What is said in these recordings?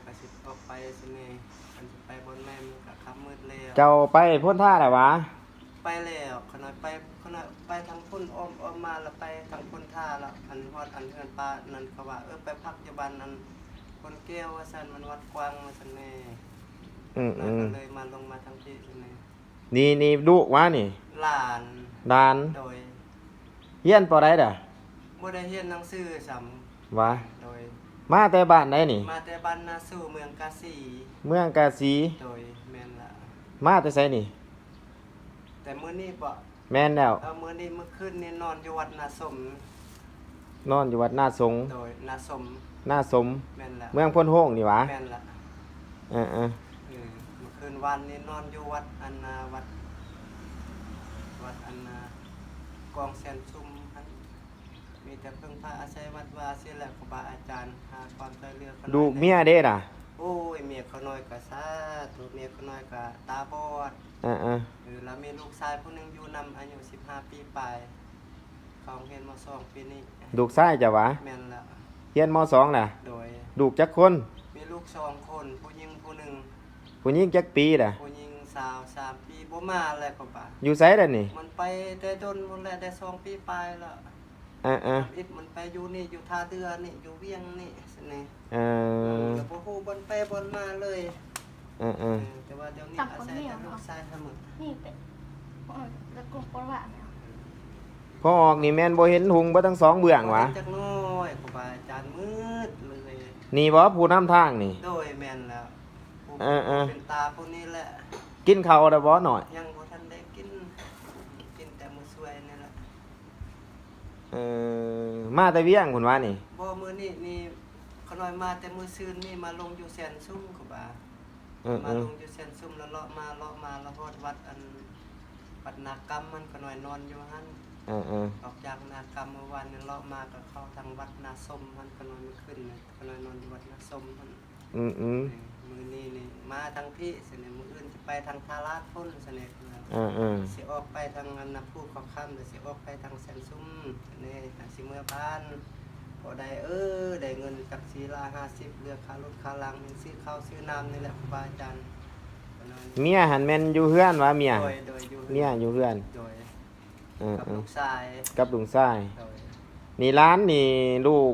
ກໍຊິອອກໄປຊັ້ນແຫຼະ ຄັນຊິໄປບ່ອນໃໝ່ມັນກໍຄ່ຳມືດແລ້ວ. ເຈົ້າໄປໂພນທາແລ້ວຫວາ? ໄປແລ້ວ ຂະນ້ອຍໄປ ຂະນ້ອຍໄປທາງພຸ້ນ ອ້ອມ ອ້ອມມາແລ້ວໄປທາງໂພນທາ ແລ້ວອັນຮອດອັນເຮືອນປ້ານັ້ນ ເຂົາວ່າ ເອີ ໄປພັກຢູ່ບ້ານອັນໂພນແກ້ວວ່າຊັ້ນ ມັນວັດກວ້າງວ່າຊັ້ນແຫຼະ. ອືມໆ ກໍເລີຍມາລົງມາທາງພີ້ຊັ້ນແຫຼະ. ນີ້ ນີ້ລູກຫວານີ້? ຫຼານ. ຫຼານ? ໂດຍ. ຮຽນປໍໃດດະ? ບໍ່ໄດ້ຮຽນໜັງສືຊ້ຳ. ຫວາ? ໂດຍ. ມາແຕ່ບ້ານໃດນີ້? ມາແຕ່ບ້ານນາຊູ ເມືອງກາສີ. ເມືອງກາສີ? ໂດຍ ແມ່ນລະ. ມາແຕ່ໃສນີ້? ແຕ່ມື້ນີ້ບໍ? ແມ່ນແລ້ວ. ເອີ ມື້ນີ້ ມື້ຄືນນີ້ນອນຢູ່ວັດນາສົມ. ນອນຢູ່ວັດນາສົງ? ໂດຍ ນາສົມ. ນາສົມ? ແມ່ນແລ້ວ. ເມືອງໂພນໂຮງນີ້ຫວາ? ແມ່ນລະ. ເອີໆ ເອີ ມື້ຄືນວານນີ້ນອນຢູ່ວັດ ອັນນ່າ ວັດ ວັດ ອັນນ່າ ກອງແສນຊຸມຫັ້ນ ມີແຕ່ເພິ່ງພາອາໄສວັດວາຊີ້ແຫຼະ ຄູບາອາຈານ ຫາຄວາມຊ່ວຍເຫຼືອ. ລູກເມຍເດ້ລະ? ໂອ້ຍ ເມຍຂ້ານ້ອຍກໍສາທຸ ເມຍຂ້ານ້ອຍກໍຕາບອດ. ເອີໆ ເອີ ລະມີລູກຊາຍຜູ້ໜຶ່ງຢູ່ນຳ ອາຍຸສິບຫ້າປີປາຍ ເຂົ້າໂຮງຮຽນ ມໍສອງ ປີນີ້. ລູກຊາຍເຈົ້າຫວາ? ແມ່ນລະ. ຮຽນ ມໍສອງ ລະ? ໂດຍ. ລູກຈັກຄົນ? ມີລູກສອງຄົນ ຜູ້ຍິງຜູ້ໜຶ່ງ. ຜູ້ຍິງຈັກປີລະ? ຜູ້ຍິງຊາວສາມປີ ບໍ່ມາແລ້ວກໍບາດ. ຢູ່ໃສລະນີ້? ມັນໄປແຕ່ດົນພຸ້ນແຫຼະ ໄດ້ສອງປີປາຍລະ. ເອີໆ ທຳອິດມັນໄປຢູ່ນີ້ ຢູ່ທ່າເຮືອນີ້ ຢູ່ວຽງນີ້ຊັ້ນແຫຼະ. ເອີ ແລ້ວບໍ່ຮູ້ບ່ອນໄປບ່ອນມາເລີຍ. ເອີໆ ເອີ ແຕ່ວ່າດຽວນີ້ອາໄສແຕ່ລູກຊາຍທັງໝົດ. ນີ້ເປັນ ເອີ ແລ້ວກໍບໍ່ວ່າແນວ ພໍ່ອອກນີ້ແມ່ນບໍ່ເຫັນຫຸງເບິດທັງສອງເບື້ອງຫວາ? ຈັກໜ້ອຍ ຄູບາອາຈານມືດເລີຍ. ນີ້ບໍຜູ້ນຳທາງນີ້? ໂດຍ ແມ່ນແລ້ວ. ເອີໆ ເປັນຕາຜູ້ນີ້ແຫຼະ. ກິນເຂົ້າແລ້ວບໍນ້ອຍ? ຍັງບໍ່ທັນໄດ້ກິນ ກິນແຕ່ມື້ຊ່ວຍນີ້ແຫຼະ. ເອີ ມາແຕ່ວຽງພຸ້ນຫວານີ້? ບໍ່ ມື້ນີ້ນີ້ ຂ້ານ້ອຍມາແຕ່ມື້ຊືນນີ້ ມາລົງຢູ່ແສນຊຸມ ຄູບາ. ເອີໆ ມາລົງຢູ່ແສນຊຸມ ແລ້ວເລາະມາ ເລາະມາ ແລ້ວຮອດວັດ ອັນ ວັດນາກຳຫັ້ນ ຂ້ານ້ອຍນອນຢູ່ຫັ້ນ. ເອີໆ ອອກຈາກນາກຳມື້ວານນີ້ ເລາະມາກໍເຂົ້າທາງວັດນາສົມຫັ້ນ ຂ້ານ້ອຍມື້ຄືນນີ້ ຂ້ານ້ອຍນອນຢູ່ວັດນາສົມຫັ້ນ. ອືມໆ ເອີ ມື້ນີ້ນີ້ມາທາງພີ້ຊັ້ນແຫຼະ ມື້ອື່ນຊິໄປທາງຕະຫຼາດພຸ້ນຊັ້ນແຫຼະ. ເອີໆ ຊິອອກໄປທາງອັນນາພູເຂົ້າຄຳ ແລ້ວຊິອອກໄປທາງແສນຊຸມຊັ້ນແຫຼະ ຫາຊິເມືອບ້ານ. ພໍໄດ້ ເອີ ໄດ້ເງິນຈັກສີ່ລ້ານຫ້າສິບ ເຫຼືອຄ່າລົດຄ່າລາງ ມີຊື້ເຂົ້າຊື້ນ້ຳນີ້ແຫຼະ ຄູບາອາຈານ. ເມຍຫັ້ນແມ່ນຢູ່ເຮືອນຫວາເມຍ? ໂດຍ ໂດຍ ຢູ່ເຮືອນ ເມຍຢູ່ເຮືອນ. ໂດຍ. ເອີໆ ກັບລູກຊາຍ ກັບລຸງຊາຍ. ໂດຍ. ນີ້ຫຼານນີ້ລູກ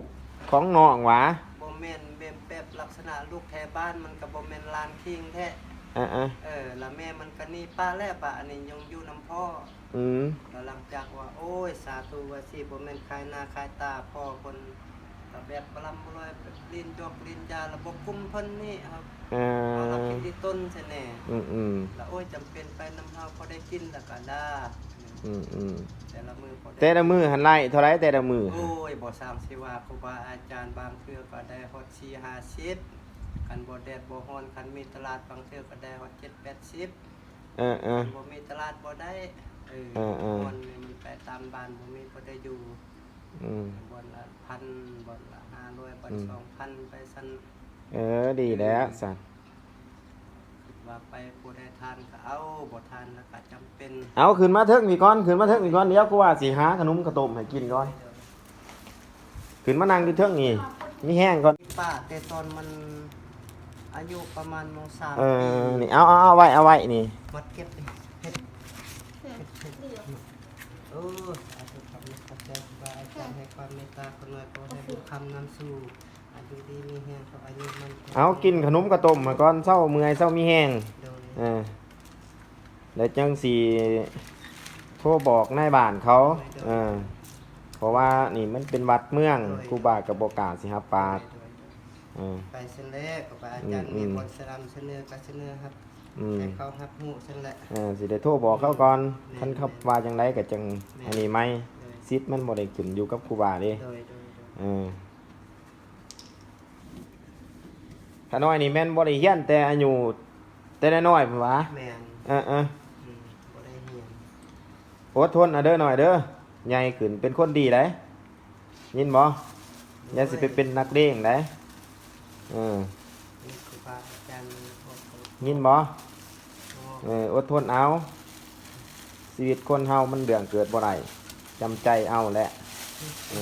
ຂອງນ້ອງຫວາ? ບໍ່ແມ່ນ ແບບ ແບບລັກສະນະລູກແຖວບ້ານ ມັນກໍບໍ່ແມ່ນຫຼານຄີງແທ້. ເອີໆ ເອີ ລະແມ່ມັນກໍໜີປະແລ້ວ ປະອັນນີ້ຍັງຢູ່ນຳພໍ່. ອືມ ລະຫຼັງຈາກວ່າ ໂອ້ຍ ສາທຸ ວ່າຊິບໍ່ແມ່ນຂາຍໜ້າຂາຍຕາພໍ່ເພິ່ນ ກໍແບບບໍ່ລ່ຳບໍ່ລວຍ ແບບຫຼິ້ນຢອກຫຼິ້ນຢາ ລະບໍ່ກຸມເພິ່ນນີ້. ເອີ ເຮົາລະຄິດທີ່ຕົນຊັ້ນແດ່. ອືມໆ ລະ ໂອ້ຍ ຈຳເປັນໄປນຳເຮົາ ພໍໄດ້ກິນລະກະລາ. ອືມໆ ແຕ່ລະມື້ ແຕ່ລະມື້ຫັ້ນໄລ່ເທົ່າໃດແຕ່ລະມື້? ໂອ້ຍ ບໍ່ຊ່າງຊິວ່າ ຄູບາອາຈານ ບາງເທື່ອກໍໄດ້ຮອດສີ່ຫ້າສິບ ຄັນບໍ່ແດດບໍ່ຮ້ອນ ຄັນມີຕະຫຼາດ ບາງເທື່ອກໍໄດ້ຮອດເຈັດແປດສິບ. ເອີໆ ຄັນບໍ່ມີຕະຫຼາດບໍ່ໄດ້. ເອີ ເອີໆ ບ່ອນນີ້ມັນໄປຕາມບ້ານ ບໍ່ມີພໍໄດ້ຢູ່. ອືມ ບ່ອນລະພັນ ບ່ອນລະຫ້າຮ້ອຍ ບ່ອນ ອືມ ສອງພັນ ໄປຊັ້ນ. ເອີ ດີແລ້ວຊັ້ນ. ຄິດວ່າໄປຜູ້ໃດທານກໍເອົາ ບໍ່ທານລະກໍຈຳເປັນ. ເອົາ ຂຶ້ນມາເທິງພີ້ກ່ອນ ຂຶ້ນມາເທິງພີ້ກ່ອນ ດຽວກູວ່າຊິຫາຂະໜົມເຂົ້າຕົ້ມໃຫ້ກິນກ່ອນ. ຂຶ້ນມານັ່ງຢູ່ເທິງນີ້ ມີແຮງກ່ອນ. ປ້າແຕ່ຕອນມັນອາຍຸປະມານ ມ.ສາມ ເອີ ປີ ນີ້ ເອົາ ເອົາ ເອົາໄວ້ ເອົາໄວ້ນີ້ ມັດເກັບເຮັດ. ເອີ ສາທຸ ຂອບໃຈ ຂອບໃຈຄູບາອາຈານໃຫ້ຄວາມເມດຕາຂ້ານ້ອຍ ຂໍໃຫ້ບຸນຄຳນຳສູ່ ອາຍຸດີມີແຮງ ເທົ່າອາຍຸມັນ. ເອົາ ກິນຂະໜົມເຂົ້າຕົ້ມມາກ່ອນ ເຊົາເມື່ອຍ ເຊົາມີແຮງ. ໂດຍ. ເອີ ແລ້ວຈັ່ງຊິໂທບອກນາຍບ້ານເຂົາ. ໂດຍ ໂດຍ. ເອີ ເພາະວ່ານີ້ມັນເປັນວັດເມືອງ. ໂດຍ. ຄູບາກໍບໍ່ກ້າຊິຮັບປາກ. ໂດຍ ໂດຍ ໂດຍ. ເອີ ໄປຊັ້ນແຫຼະ ຄູບາອາຈານ ອືມໆ ມີບ່ອນສະນຳສະເໜີກໍສະເໜີຮັບ. ອືມ ໃຫ້ເຂົາຮັບຮູ້ຊັ້ນແຫຼະ. ເອີ ຊິໄດ້ໂທບອກເຂົາກ່ອນ. ແມ່ນ ຄັນເຂົາ ແມ່ນ ວ່າຈັ່ງໃດກໍຈັ່ງ ແມ່ນ ອັນນີ້ໃໝ່. ໂດຍ. ສິດມັນບໍ່ໄດ້ຂຶ້ນຢູ່ກັບຄູບາເດ້. ໂດຍ ໂດຍ ໂດຍ. ເອີ ຂ້ານ້ອຍນີ້ແມ່ນບໍ່ໄດ້ຮຽນແຕ່ອາຍຸແຕ່ນ້ອຍໆພຸ້ນຫວາ? ແມ່ນ. ເອີໆ ອືມ ບໍ່ໄດ້ຮຽນ. ອົດທົນເອົາເດີນ້ອຍເດີ ໃຫຍ່ຂຶ້ນເປັນຄົນດີໄດ໋ ຍິນບໍ່? ຢ່າຊິໄປເປັນນັກເລງໄດ໋. ເອີ ນີ້ຄືວ່າອາຈານ ຍິນບໍ່? ເອີ ອົດທົນເອົາ ຊີວິດຄົນເຮົາມັນເລື່ອງເກີດບໍ່ໄດ້ ຈຳໃຈເອົາແຫຼະ. ເອີ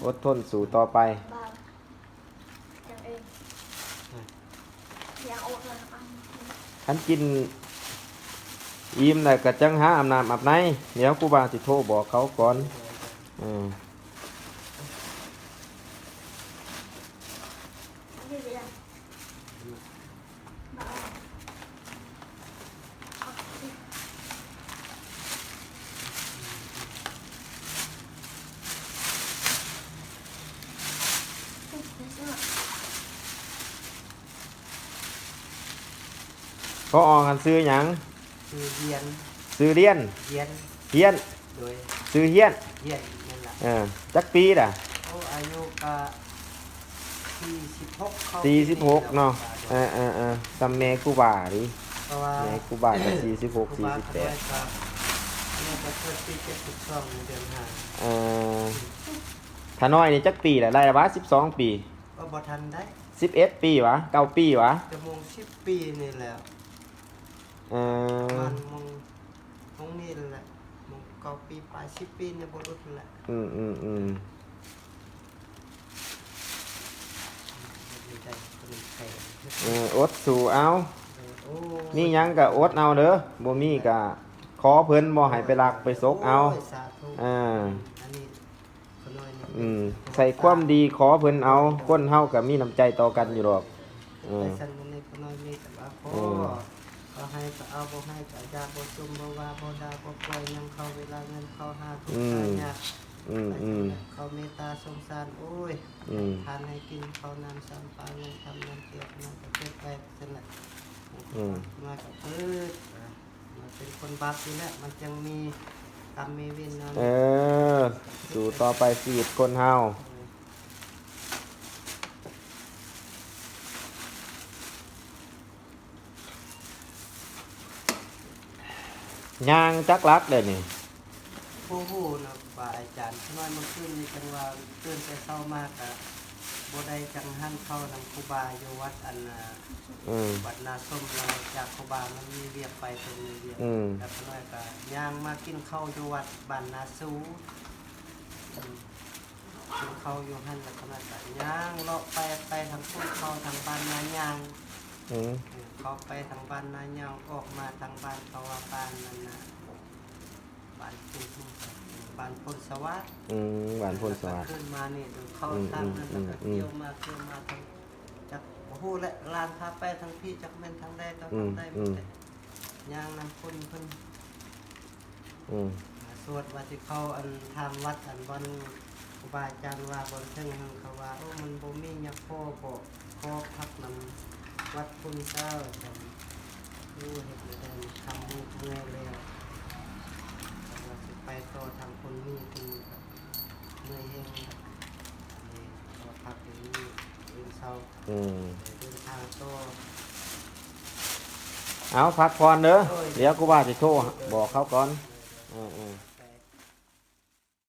ອົດທົນສູ້ຕໍ່ໄປ. ເຈົ້າເອງ ຄັນກິນອີ່ມແລ້ວກໍຈັ່ງຫາອາບນ້ຳອາບໃນ. ດຽວຄູບາຊິໂທບອກເຂົາກ່ອນ. ເອີ ພໍ່ອອກຫັ້ນຊື່ຫຍັງ? ຊື່ຫຽນ. ຊື່ລຽນ? ຫຽນ. ຫຽນ. ໂດຍ. ຊື່ຫຽນ? ຫຽນ ແມ່ນລະ. ເອີ ຈັກປີລະ? ໂອ້ ອາຍຸກະ ສີ່ສິບຫົກ ເຂົ້າ ສີ່ສິບຫົກເນາະ. ເອີໆໆ ສ່ຳແມ່ຄູບາເດ. ເພາະວ່າແມ່ຄູບາກໍ ສີ່ສິບຫົກ ສີ່ສິບແປດ ແມ່ກໍເກີດປີເຈັດສິບສອງ ໃນເດືອນຫ້າ. ເອີ ຂ້ານ້ອຍນີ້ຈັກປີລະ? ໄດ້ລະຫວາ? ສິບສອງປີ. ກໍບໍ່ທັນໄດ້. ສິບເອັດປີຫວາ? ເກົ້າປີຫວາ? ຈະໂມງສິບປີນີ້ແຫຼະ. ເອີ ປະມານໂມງ ໂມງນີ້ແຫຼະ ໂມງເກົ້າປີປາຍ ສິບປີນີ້ບໍ່ຫຼຸດແຫຼະ. ອືມໆໆ ເອີ ອົດສູ້ເອົາ. ເອີ ໂອ້ ມີຫຍັງກໍອົດເອົາເດີ ບໍ່ມີກໍຂໍເພິ່ນ ບໍ່ໃຫ້ໄປລັກໄປສົກເອົາ. ໂອ້ຍ ສາທຸ. ເອີ ອັນນີ້ ອືມ ໃສ່ຄວາມດີຂໍເພິ່ນເອົາ. ຄົນເຮົາກໍມີນ້ຳໃຈຕໍ່ກັນຢູ່ດອກ. ເອີ ໄປຊັ້ນມື້ນີ້ຂະນ້ອຍມີແຕ່ວ່າຂໍ ເອີ ເຂົາໃຫ້ກໍເອົາ ບໍ່ໃຫ້ກໍຢ່າ ບໍ່ຊຸມ ບໍ່ວ່າ ບໍ່ດ່າ ບໍ່ປ່ອຍຫຍັງເຂົາ. ເວລາເງິນເຂົາຫາທຸກ ອືມ ຫາຍາກ ອືມ ເຂົາເມດຕາສົງສານ. ໂອ້ຍ ອືມ ທານໃຫ້ກິນເຂົ້ານ້ຳຊຳປາ ເງິນຄຳນ້ຳເກັບ ນ້ຳກະເກັບໄວ້ຊັ້ນແຫຼະ. ອືມ ມາກໍເປີດ ມັນເປັນຄົນບາບຢູ່ແລ້ວ ມັນຈັ່ງມີກຳມີເວນນຳ. ເອີ ສູ້ຕໍ່ໄປຊີວິດຄົນເຮົາ. ເອີ ຍ່າງຈັກຫຼັກແລ້ວນີ້? ບໍ່ຮູ້ນະ ຄູບາອາຈານ. ຂະນ້ອຍເມື່ອຄືນນີ້ຈັ່ງວ່າຕື່ນແຕ່ເຊົ້າມາກະບໍ່ໄດ້ ຈັ່ງຫັ້ນເຂົ້ານຳຄູບາຢູ່ວັດ ອັນ ເອີ ວັດນາສົມ. ຫຼັງຈາກຄູບາມັນມີວຽກໄປ ເພິ່ນມີວຽກ ອືມ ແລ້ວຂະນ້ອຍກະຍ່າງມາກິນເຂົ້າຢູ່ວັດບ້ານນາສູ. ອືມ ກິນເຂົ້າຢູ່ຫັ້ນ ແລ້ວຂະນ້ອຍກະຍ່າງເລາະໄປ ໄປທາງພຸ້ນ ເຂົ້າທາງບ້ານນາຍາງ. ອືມ ເຂົ້າໄປທາງບ້ານນາຍາງ ອອກມາທາງບ້ານ ເຂົາວ່າບ້ານນັ້ນນະ ບ້ານໂພນສະຫວາດ. ອືມ ບ້ານໂພນສະຫວາດ. ຂຶ້ນມານີ້ ເຂົ້າທາງນັ້ນ ອືມ ແລ້ວກໍ ອືມ ອືມ ທ່ຽວມາ ທ່ຽວມາທາງ ຈັກບໍ່ຮູ້ແຫຼະ ຫຼານພາໄປທາງພີ້ ຈັກແມ່ນທາງໃດຕໍ່ທາງໃດ. ອືມ ມີແຕ່ຍ່າງນຳຄົນເພິ່ນ ອືມ ສວດວ່າຊິເຂົ້າ ອັນ ທາງວັດ ອັນ ບ່ອນຄູບາອາຈານວ່າ ບ່ອນເທິງຫັ້ນ ເຂົາວ່າ ໂອ້ ມັນບໍ່ມີຫຍັງພໍ ຂໍ ຂໍພັກນຳວັດພຸ້ນເຈົ້າ. ໂອ້ ເຮັດແນວໃດ ຄຳມືເມື່ອຍແລ້ວ ແຕ່ວ່າຊິໄປຕໍ່ທາງພຸ້ນນີ້ ເພິ່ນກໍເມື່ອຍແຮງ ອັນນີ້ ຂໍພັກຢູ່ນີ້ ອື່ນເຊົ້າ ອືມ ເດີນທາງຕໍ່. ເອົາ ພັກຜ່ອນເດີ ໂດຍ ດຽວຄູບາຊິໂທ ໂດຍ ບອກເຂົາກ່ອນ. ເອີໆ.